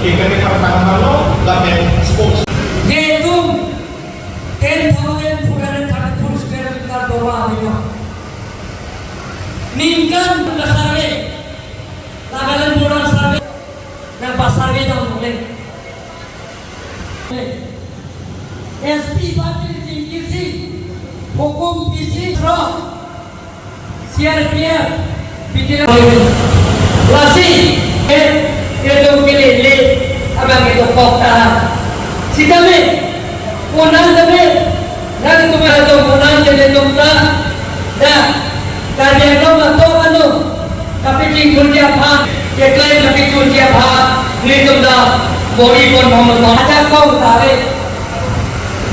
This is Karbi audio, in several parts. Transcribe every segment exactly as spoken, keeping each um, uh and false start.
Kami pertama lo, lapen sports. Yaitu ten thousand four hundred thirty-four square meter doro avenue. Ningkan ka survey, Nagaland border survey, nangpa survey dam le. S P Patil Tingkir si, hukum P C Rock, C R P F, P T L. Lasi, eh, itum kelele, abang itum kok ta. Sitame, unang tame, nang itum itum unang tame itum ta. Dah, Karbi Anglong atum anu, kapichingthurji aphan, keklem kapichingthurji aphan, nelitum ta bor-i pon phamon pon. Ajak kong tare.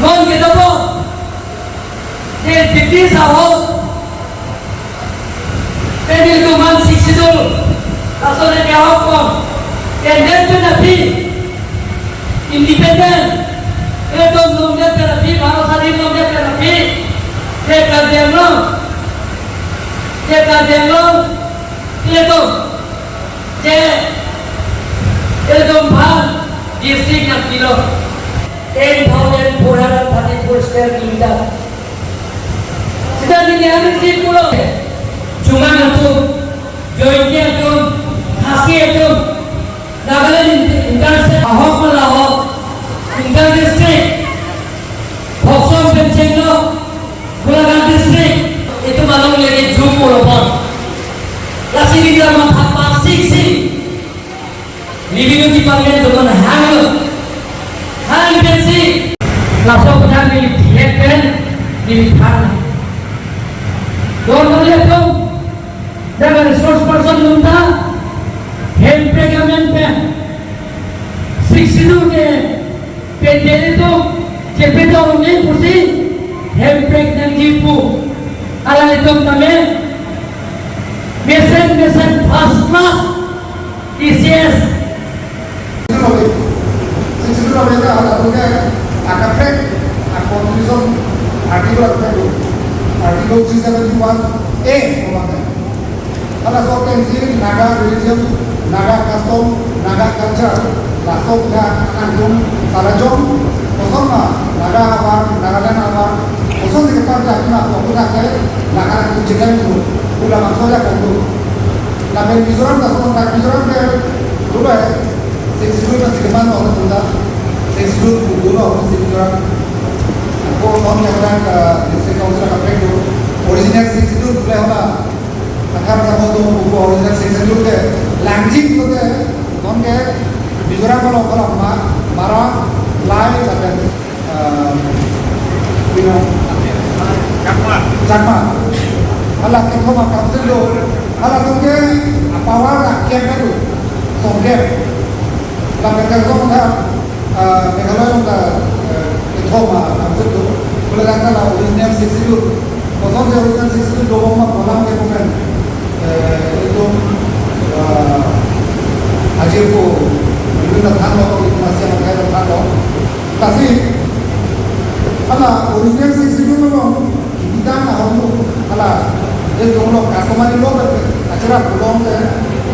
Non kedolo. Ke British ahok. Ke nelitum aphan Sixth Schedule. Laso le ke ahok kong. Ke nelitum aphi. Independent. Itum nondet pen aphi, Bharat Sadhin nondet pen aphi. Ke Karbi Anglong. Ke Karbi Anglong. Itum. Je. Itum aphan. District nangpilo. Ten thousand four hundred thirty-four square kilometer. Sita neli aning si pulo. Chumang atum, Jaintia atum, Khasi atum, Nagaland inter-, inter-state, ahok ma lahok, inter-district, Bhoksom pen chenglo, Golaghat district, itum along lagi jum pulo pon. Lasi kita matha parsik si. Revenue Department atum aphan hanglo. Hang pensi. Laso aphuthak neli thek pen neli than. Don neli atum, dak resource person atum ta, Hemprek amen pen Sixth Schedule ke pendel atum chepedon nangji pusi Hemprek nangji pu. Alanglitum tame mesen mesen first class E C S. Sixth Schedule ave, Sixth Schedule ave ta halatum ke akaprek, a constitution article akaprek do. Article three seventy-one A abang ke. Halaso pensi Naga religion, Naga custom, Naga culture, laso aphuthak nangtum salajong, kosonma Naga ahavar, Nagaland ahavar, kosonsi keparjak na, aphuthak ke Naga atum cheklemlo, pu labangso ajakong do. Lapen Mizoram ta lason ta, Mizoram ke dolo he, Sixth Schedule ta si keman lo atum ta, Sixth Schedule pu dolo Sixth Schedule. Ako non ke dak, eh, District Council akaprek do, original Sixth Schedule pule hala, athar samo do, pu original Sixth Schedule ke langji pulote, non ke Mizoram along hala Ma-, Mara, Lai, lapen ah, you know, Chakma. Chakma. Hala kethom a council do. Halatum ke a power akep do. Songkep. Lapen ke song ta, ah, Meghalaya along ta, eh, kethom a council do. Pule dak ta la original Sixth Schedule. Kosonsi original Sixth Schedule dobom ma pu alam ke pu pen, eh, itum, ah, ajir ko, itum ta thanlo, itum masih akan thanlo. Lasi, hala original Sixth Schedule along, ibidang ahormu, hala, ilitum along customary law pen, acherap pulote,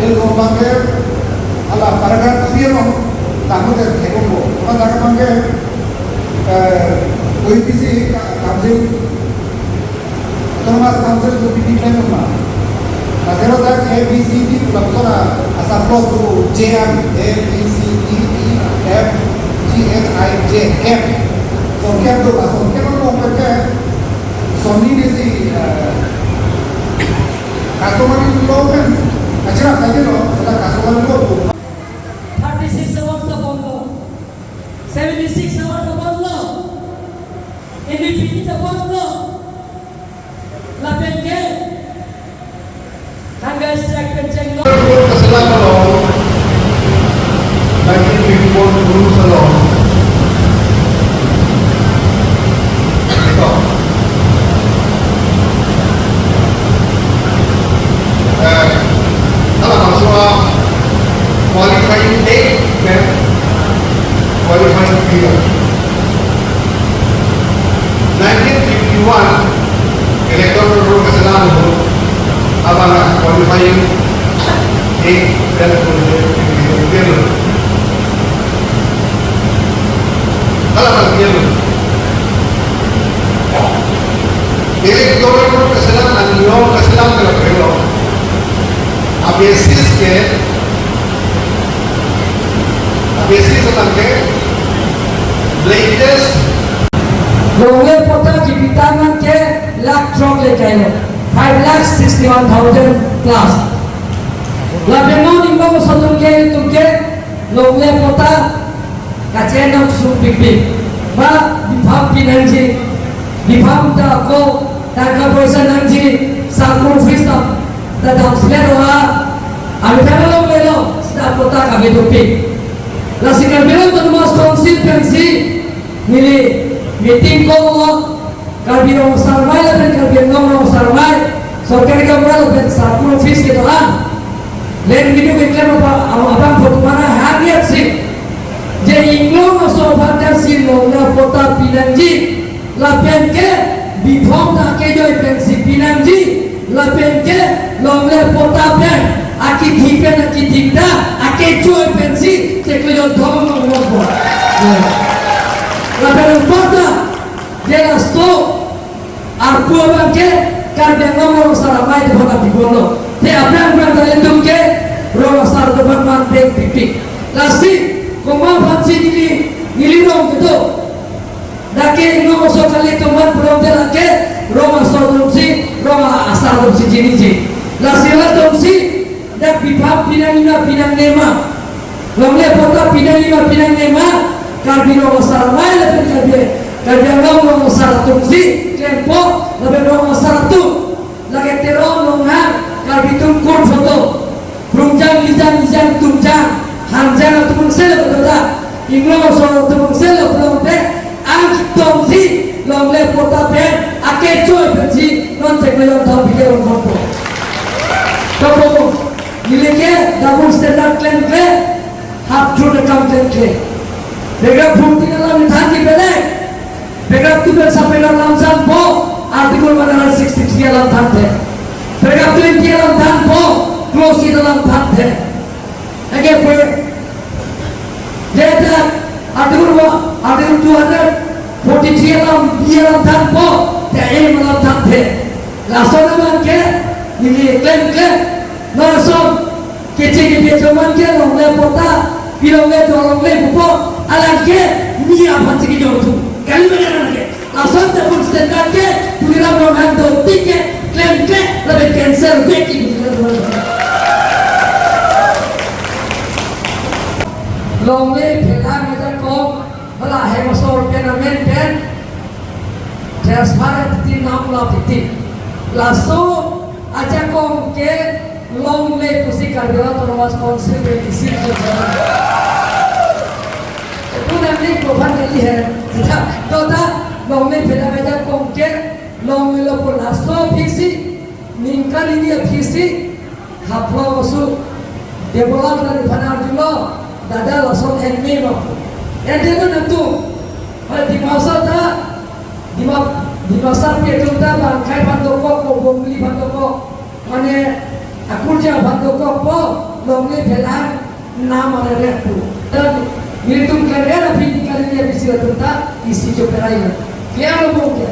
ilitum abang ke, hala paragraph three along, tamu te thekong bo. Apa dak abang ke, eh, O A P C ka-, council, Autonomous Council to be declared ma. Asero dak A B C D pu lapuson a, asap clause do J M, A B C D E F G H I J, kep. Songkep do, asongkep along pen ke, sonni nesi, eh, customary law pen, acherap saja lo, seta customary law do. Thirty-six award ta ponlo, seventy-six award ta ponlo, N D P P ta ponlo. Lapen ke, tanggal strike pen chenglo. Kachelang along, nineteen fifty-four rules along. Ito. Eh, halabangso a qualifying date pen qualifying period. Nineteen fifty-one electoral roll kachelang ahut abang qualifying date pen qualifying period. Cases abangke latest. Longle patta kepitang abangke lakh throk le kailo, five lakh sixty one thousand plus. Lapen non ingbong aso atum ke, atum ke longle patta kachenam sung pikpik. Ba bipham pinangji, bipham ta ako tangka poisa nangji, circle office ta, ta dam sila doha, ami ta longlelo, sita patta kami dopik. Lasi Karbi Anglong Autonomous Council pensi neli meeting call lo, Karbi Rong Asar Amei lapen Karbi Anglong Rong Asar Amei, sorkari gaonbura lapen circle office kedo-an, len video keklem apa, apa, abang photo mana hariat si, je inglong aso abang kan si longle patta pinangji, lapen ke bipham ta akejoi pensi pinangji, lapen ke longle patta pen akidhi pen akidhi ta akejoi pensi teklo jon thom nong nong po. Lapen patta je laso arpu abangke Karbi Anglong Rong Asar Amei depan apibono. Te aphrang aphrang ta ilitum ke rong asar depan man pek pikpik. Lasi komat aphansi neli, neli rong kedo. Dak ke inglong aso kali atum aphan pulong te lake rong aso atumsi, rong asar atumsi chiniji. Lasi latumsi dak bipham pinangji ma pinangne ma, longle patta pinangji ma pinangne ma, Karbi Rong Asar Amei lapen Karbi, Karbi Anglong Rong Asar atumsi klempo, lapen rong asar atum lake Teron, Longhang, Karbi atum kur photo. Krungjang, Lijang, Ijang, Tungjang, Hanjang atum angselo photo ta, inglong aso atum angselo pulong te, angtongsi longle patta pen akejoi pensi non teklo jon thom pike rong thom po. Kapo, neli ke double standard klemkle, half truth akam klemkle. Paragraph fourteen alam thanji pele. Paragraph two pen sub-paragraph alam thanpo, Article one hundred sixty-three alam thanthe. Paragraph twenty alam thanpo, clause eight alam thanthe. Again, paragraph, later, Article one, Article two hundred forty-three alam, B alam thanpo, te A alam thanthe. Laso abangke, neli klemkle, non ason, keche kebi atum abangke longle patta, pilongle dolongle pupo, alangke mi aphansi kejor thu. Kali mana lake? Lason double standard ke, Tuliram Ronghang dotik ke, klemkle, lapen cancel back in. Longle phelang ajakong, hala hem asor pen amen pen, transfer titi nam la titi. Laso ajakong ke longle pusi Karbi Anglong Autonomous Council ke isi. Itu nanti propan kali hai. Kita tota longle phelang ajakong ke longlelo pu laso aphisi, ningkan hini aphisi, haplo masu develop dan phanar julo, dada lason enme ma. Ente tu nantu, hai Dimasa ta, Dima, Dimasa pi atum ta bangkai aphan dokok, ko Bongli aphan dokok, mane akurja aphan dokok po, longle phelang nam arere pu. Dan nelitum kalian aphi di kalian ya bisi atum ta isi choperai na. Clear lo bung ya?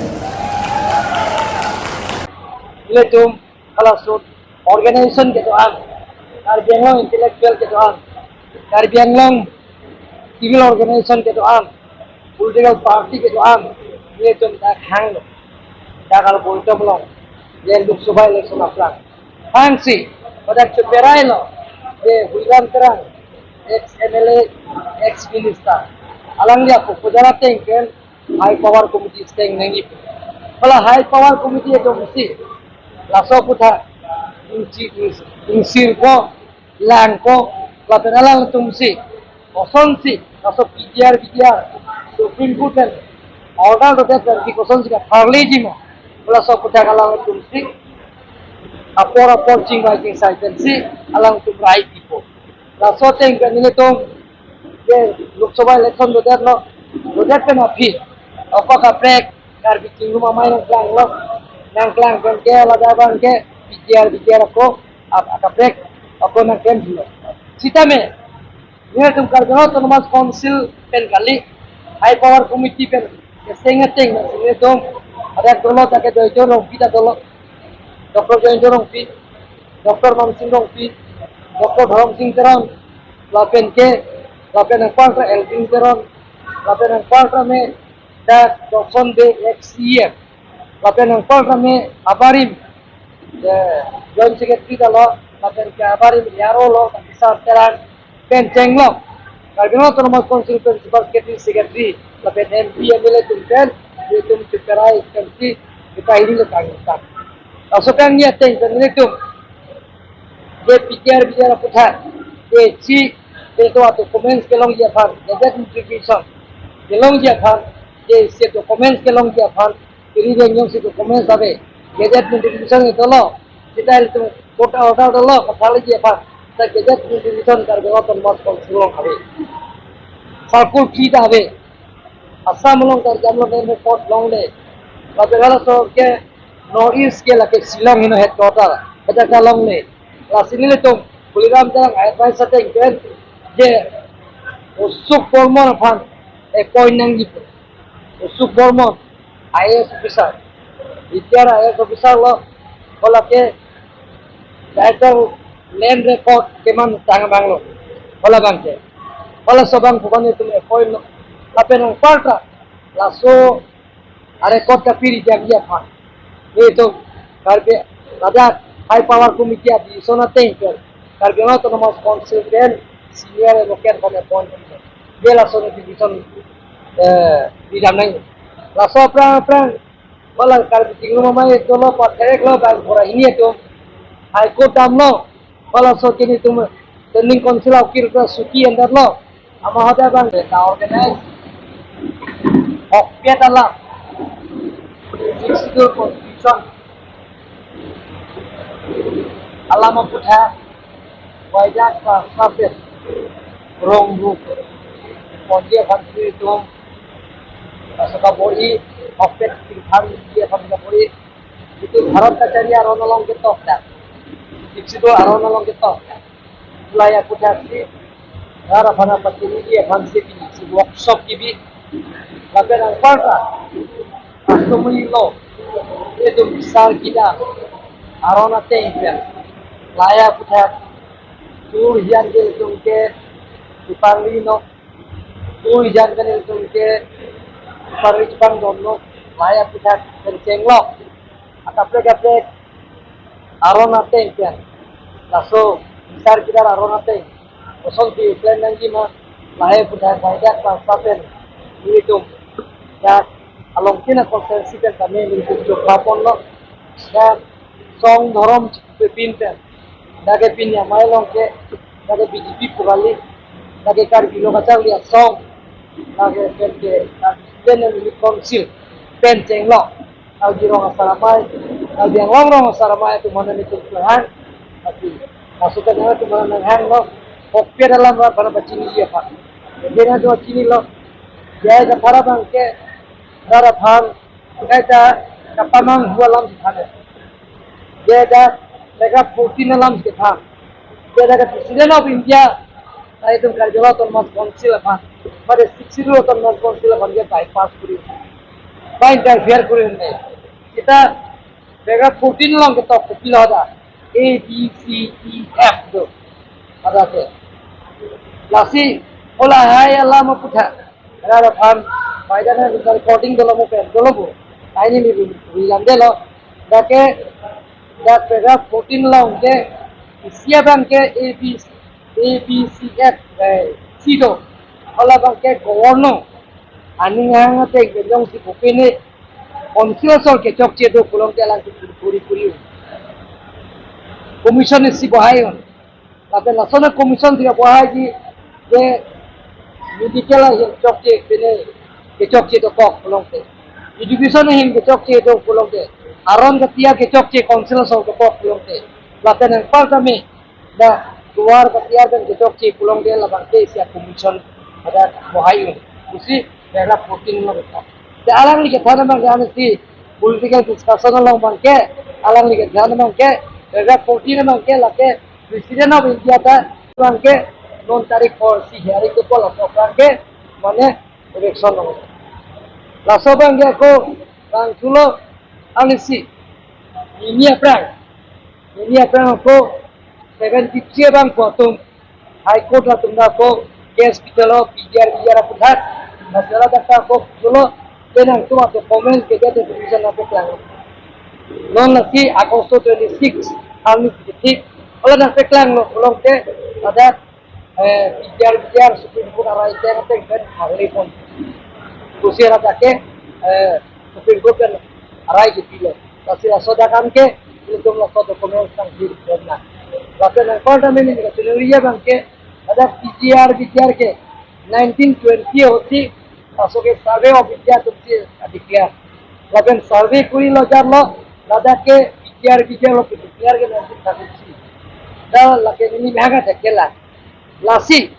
Nelitum hala sut organization kedo-an, Karbi Anglong intellectual kedo-an, Karbi Anglong civil organization kedo-an, political party kedo-an, nelitum dak hanglo, dak al boitom long, ye Lok Sabha election aphrang. Hangsi, pada chuperailo, ye Huiram Terang, ex M L A, ex minister. Alangli apo pujara tengken, High Power Committee steng nangji. Hala High Power Committee atumsi laso aputhak ingsi, ing, ingsirpo, langpo, lapen alangtumsi kosonsi laso P G R, P G R, Supreme Court pen order dodet pen kosonsi katharleji ma, laso aputhak alangtumsi apor apor chingvai chingsai pensi alangtum rai pipo. Laso ateng pen nelitum ke Lok Sabha election dodetlo, dodet pen aphi ako kaprek Karbi Chingrum Amei nangklanglo, nangklang pen ke ladak abangke P G R, P G R ako ap, akaprek ako nangklem thulo. Sitame nelitum Karbi Anglong Autonomous Council pen kali, High Power Committee pen keseng ateng nelitum, ada dolo ta ke Joychon Rongpi ta dolo, Doctor Joychon Rongpi, Doctor Mansing Rongpi, Doctor Dhorom Sing Teron, lapen ke lapen anparta Elvin Teron, lapen anparta me dak Johnson Bey ex C E M, lapen anparta me abarim, eh, Joint Secretary ta lo, lapen ke abarim A R O lo, Kisar Terang pen chenglok Karbi Anglong Autonomous Council Principal Secretary, Secretary, lapen M P, M L A atum pen, itum chuperai pen si, kita ini lo kang tak. Laso kangni ateng pen itum, je P T R, P T R aputhak, je si, je to documents kelongji aphan, gazette notification kelongji aphan, je si documents kelongji aphan, iri jeng jong si documents ave, gazette notification itu lo, kita itu court order lo, kathal ji aphan, ta gazette notification Karbi Anglong Autonomous Council along ave. Circle three ta ave. Assam along ta jam lo, main report longle. Lapen halaso ke North East ke lake Shillong heno headquarter. Bajak ta longle. Lasi nelitum Tuliram Terang advice ateng pen, je Usuk Bormon aphan appoint nangji. Usuk Bormon, I A S officer. Retired I A S officer lo, hala ke Director Land Record keman tang abang lo. Hala abang ke. Halaso abang pu abang itum appoint lo. Lapen anparta, laso arecord kapiri jam ji aphan, itum Karbi ladak High Power Committee a-decision ateng pen Karbi Anglong Autonomous Council pen senior advocate aphan appoint. Je laso notification, eh, pidam nang. Laso aphrang aphrang, hala Karbi Anglong amei dolo pathek lo bang pura ini atum High Court damlo. Halaso kini itum Training Council a-ukir ta suti endetlo. Ama hoda abang ta organize hokpet alam, Sixth Schedule Constitution alam aputhak, waida ka sapet rong ru ponji aphan si itum, kaso kabor-i, hokpet tingthang ji aphan kabor-i, itum Bharat Kachari aron along ketok dak, Sixth Schedule aron along ketok dak. Lahai aputhak si, rat aphan pachini ji aphan si pini si workshop kebi. Lapen anparta, customary law, itum bisar kedam aron ateng pen, lahai aputhak, tur hian ke itum ke ipangri no, tur hian ke itum ke ipangri ipangdon no, lahai aputhak pen chenglok. Akaprek kaprek aron ateng pen, laso bisar kedam aron ateng, kosonsi plan nangji ma, lahai aputhak waida ka sapet, itum dak along kina constituency pen kami itum chokpha ponlo. Dak song dhorom chipepin pen, dak ke pini amei along ke, dak ke B J P pu kali, dak ke Karbi lo kacharli asong, dak ke pen ke, dak ke pen Unit Council pen chenglok. Karbi rong asar amei, Karbi Anglong rong asar amei atum mane itum kehang, tapi masukkan atum mane hang lo, hokpet alam rat aphan pachini ji aphan. Dia na do chinilo, dia na para abang ke, rat aphan, kaita kapamanghu alam si than. Dia dak paragraph fourteen alam si than. Dia dak President of India, ta itum Karbi Anglong Autonomous Council aphan, pada Sixth Schedule Autonomous Council aphan dia bypass kuri, ba interfere kuri un-e. Kita paragraph fourteen along ketok kopilo hadak, A, B, C, D, F do. Hadak ke. Lasi, hala lahai alam aputhak, rat aphan, waida na recording dolo mo pen, dolo bo. Laini ni ri, ri lam delo. Dak ke, dak paragraph fourteen along ke, isi abang ke A B, A B C F, eh, C do. Hala abang ke governor aning hang ateng pen jongsi kopine, Council asor kechokche do pulote alang ke kuri kuri. Commission isi bohai un. Lapen lason a-commission si bohai ji, je medical ahin chokche pine, kechokche dokok pulote, education ahin kechokche do pulote, aron katiar kechokche Council asor dokok pulote, lapen anparta me, dak tovar katiar pen kechokche pulote, labang ke isi a-commission hadak bohai un. Isi paragraph fourteen along ketok. Te alangli kethan abang ke, ansi political discussion along abang ke, alangli kethan abang ke, paragraph fourteen abang ke, lake President of India ta abang ke, non tarik four si hearing dokok, laso abang ke, mane election along. Laso abang ke ako bang thulo, ansi, ini aphrang, ini aphrang ako seventy-three abang ko atum, High Court atum dak ako case pitolo, P G R, V G R aputhat. Lasi ladak ta kok dolo, te nangtum a-document ke dia te division na peklang. Non lasi August twenty-six, kami titik. Kalau nang peklang lo, kalau te ada, eh, P G R, V G R Supreme Court arai teng teng pen harli pon. Kusir ada ke, eh, Supreme Court pen arai ke pilo. Lasi laso dakam ke, ilitum laso document sang diri na. Lapen nang kor dam ini ke, chenuri ya bang ke, ada P G R, V G R ke, nineteen twenty ahut si, laso ke Survey of India atum si declare. Lapen survey kuri lo jar lo, ladak ke P G R, V G R lo ke declare ke nineteen thirty-three. Da lake neli bhag atheke la. Lasi,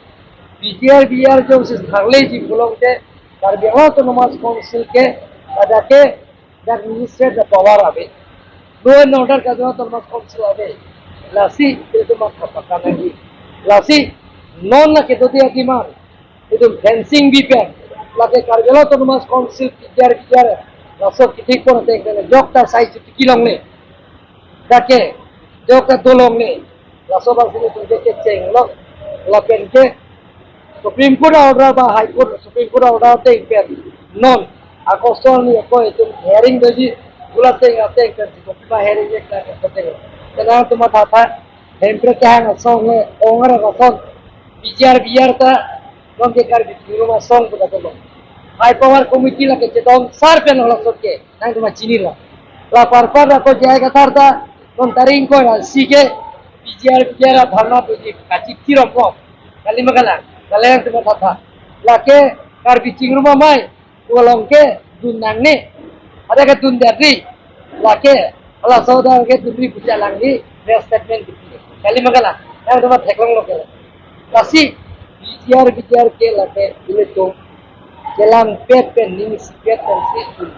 P G R, V G R jongsi tharleji pulote, Karbi Anglong Autonomous Council ke, ladak ke, dak minister the power ave. Law and order Karbi Anglong Autonomous Council ave. Lasi, itu matha pakan lagi. Lasi, non lake dodi adiman. Itu fencing bi pen. Lake Karbi Anglong Autonomous Council P G R, V G R. Laso kithi pon ateng pen jokta sai chuti kilong le. Dak ke, jokta dolong le. Laso bang sini tu ke cheng lo. Lapen ke Supreme Court order ba High Court, Supreme Court order ateng pen. Non, August ni ako itu hearing doji, gula teng ateng pen, itu pa hearing ye kena ateng. Kenang tu matha tha, hempre kehang asong le, ong arong asong, P G R, V G R ta, non ke Karbi Anglong asong pu ta tolong. High Power Committee lake chetong, sar pen laso ke, nangtum chinilo. La parpar ako J I Kathar ta, non ta ingkoi ra si ke, P G R, V G R dharna puji kachi tirompo. Kali ma kalang, kali nangtum matha tha. Lake Karbi Anglong amei, pu along ke dun nangne. Ada ke dun dari. Lake, laso ada ke dunri pu jalang ni, press statement di. Kali ma kalang, nangtum theklong lo ke. Lasi, P G R, V G R ke lake, ilitum, jalang pet pen, ning si pet pen si dun.